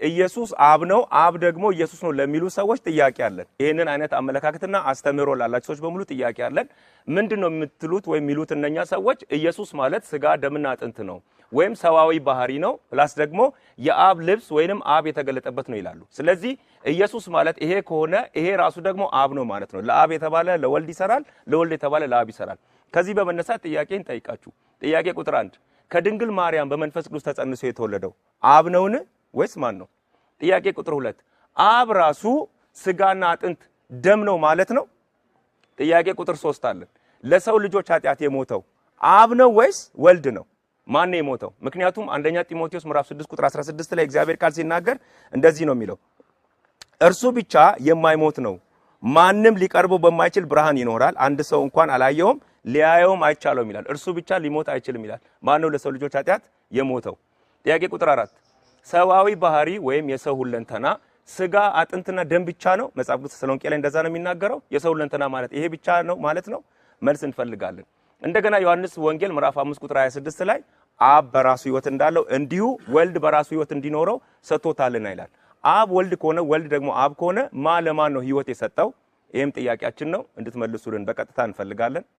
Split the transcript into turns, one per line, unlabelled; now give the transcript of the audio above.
ኢየሱስ አብ ነው፣ አብ ደግሞ ኢየሱስ ነው ለሚሉ ሰዎች ጥያቄ አለን። ይህንን አይነት አመለካከትና አስተምህሮ ላላቸው ሰዎች በሙሉ ጥያቄ አለን። ምንድን ነው የምትሉት ወይም የሚሉት እነኛ ሰዎች? ኢየሱስ ማለት ስጋ ደምና አጥንት ነው ወይም ሰዋዊ ባህሪ ነው፣ plus ደግሞ የአብ ልብስ ወይንም አብ የተገለጠበት ነው ይላሉ። ስለዚህ ኢየሱስ ማለት ይሄ ከሆነ ይሄ ራሱ ደግሞ አብ ነው ማለት ነው። ለአብ የተባለ ለወልድ ይሰራል፣ ለወልድ የተባለ ለአብ ይሰራል። ከዚህ በመነሳት ጥያቄ እንጠይቃችሁ። ጥያቄ ቁጥር 1፣ ከድንግል ማርያም በመንፈስ ቅዱስ ተጸንሶ የተወለደው አብ ነውን ወይስ ማን ነው? ጥያቄ ቁጥር 2፣ አብ ራሱ ስጋና አጥንት ደም ነው ማለት ነው? ጥያቄ ቁጥር 3 አለን። ለሰው ልጆች ኃጢአት የሞተው አብ ነው ወይስ ወልድ ነው? ማን ነው የሞተው? ምክንያቱም አንደኛ ጢሞቴዎስ ምዕራፍ 6 ቁጥር 16 ላይ እግዚአብሔር ቃል ሲናገር እንደዚህ ነው የሚለው፣ እርሱ ብቻ የማይሞት ነው፣ ማንም ሊቀርበው በማይችል ብርሃን ይኖራል፣ አንድ ሰው እንኳን አላየውም፣ ሊያየውም አይቻለውም ይላል። እርሱ ብቻ ሊሞት አይችልም ይላል። ማን ነው ለሰው ልጆች ኃጢአት የሞተው? ጥያቄ ቁጥር 4፣ ሰብአዊ ባህሪ ወይም የሰው ሁለንተና ስጋ አጥንትና ደም ብቻ ነው? መጽሐፍ ቅዱስ ተሰሎንቄ ላይ እንደዛ ነው የሚናገረው። የሰው ሁለንተና ማለት ይሄ ብቻ ነው ማለት ነው? መልስ እንፈልጋለን። እንደገና ዮሐንስ ወንጌል ምዕራፍ 5 ቁጥር 26 ላይ አብ በራሱ ሕይወት እንዳለው እንዲሁ ወልድ በራሱ ሕይወት እንዲኖረው ሰጥቶታልና ይላል። አብ ወልድ ከሆነ፣ ወልድ ደግሞ አብ ከሆነ፣ ማን ለማን ነው ሕይወት የሰጠው? ይህም ጥያቄያችን ነው። እንድትመልሱልን በቀጥታ እንፈልጋለን።